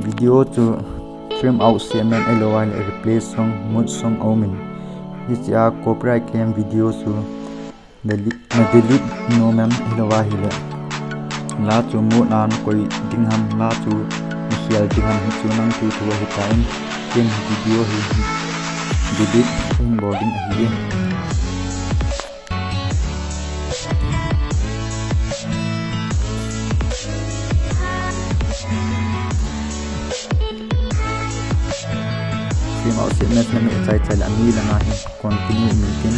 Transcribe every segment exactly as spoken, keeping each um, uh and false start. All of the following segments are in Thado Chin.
Video chu trim out seh men ahilou le replay song, mute song aumin. Hichea copyright claim video chu delete, na delete nom em ahilou ahile la chu mute a nakoi ding ham, la chu nakhel ding ham, hichu nang thuthu ahitan, ken video hi delete kahin bol ding ahi. Trim out seh men na meh chai chai le anoi langa hin continue min tin,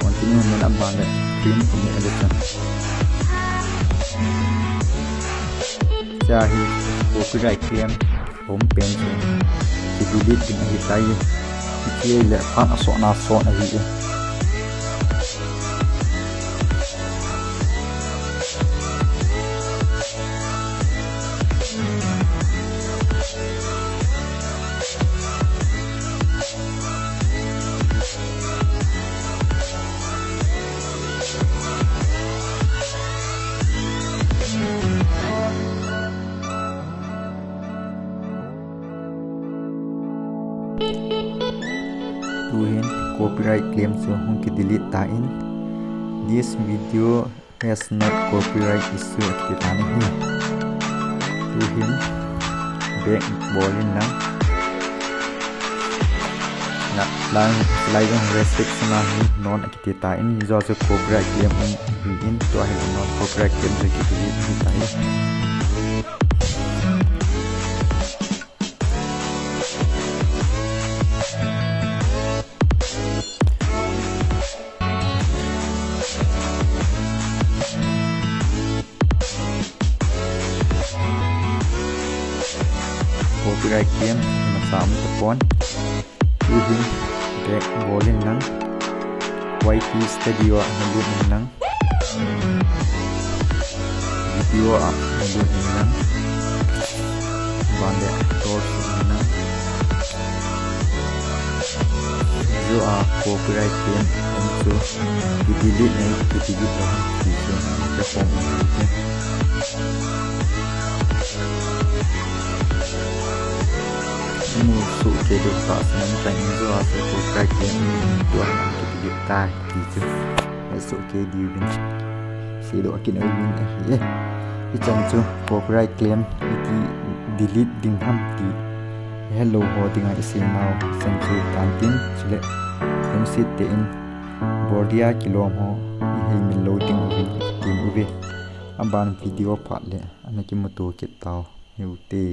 continue min aban le trim min ale chan. Hichea hi copyright claim aum pen chu ki delete ding ahitai. Hiche le phat asotna sot ahi e. Tuhin copyright claim chu hung ki delete tan. This video has not copyright issue ati tan ahi. Tuhin back bol in lang. Na, lang, lai jong restriction ahi, none akiti tan, hijo chu copyright claim um ahin, tua hi none copyright claim chu ki delete ahitai. Copyright claim, masang tapon. Tuhin back bol in lang. Y T Studio a nalut in lang. Video a nalut in lang. Aban le torch in lang. Hijo a copyright claim um chu ki delete nei, ki delete lou ham ti chu nakikhom u hite. Mu sohkei diu tah seh nante, hijo a chu copyright claim um tua ki delete tai ti chu. Sohkei diuvin seidoh kit nom in ahi e. Hichan chu copyright claim iti delete ding ham ti helou ho dinga isei nau chan chu tantin, chule lungset tah in body a kilom ho ihei min lou ding uvin tin uve. Aban video phat le ana kimuto kit tau hite.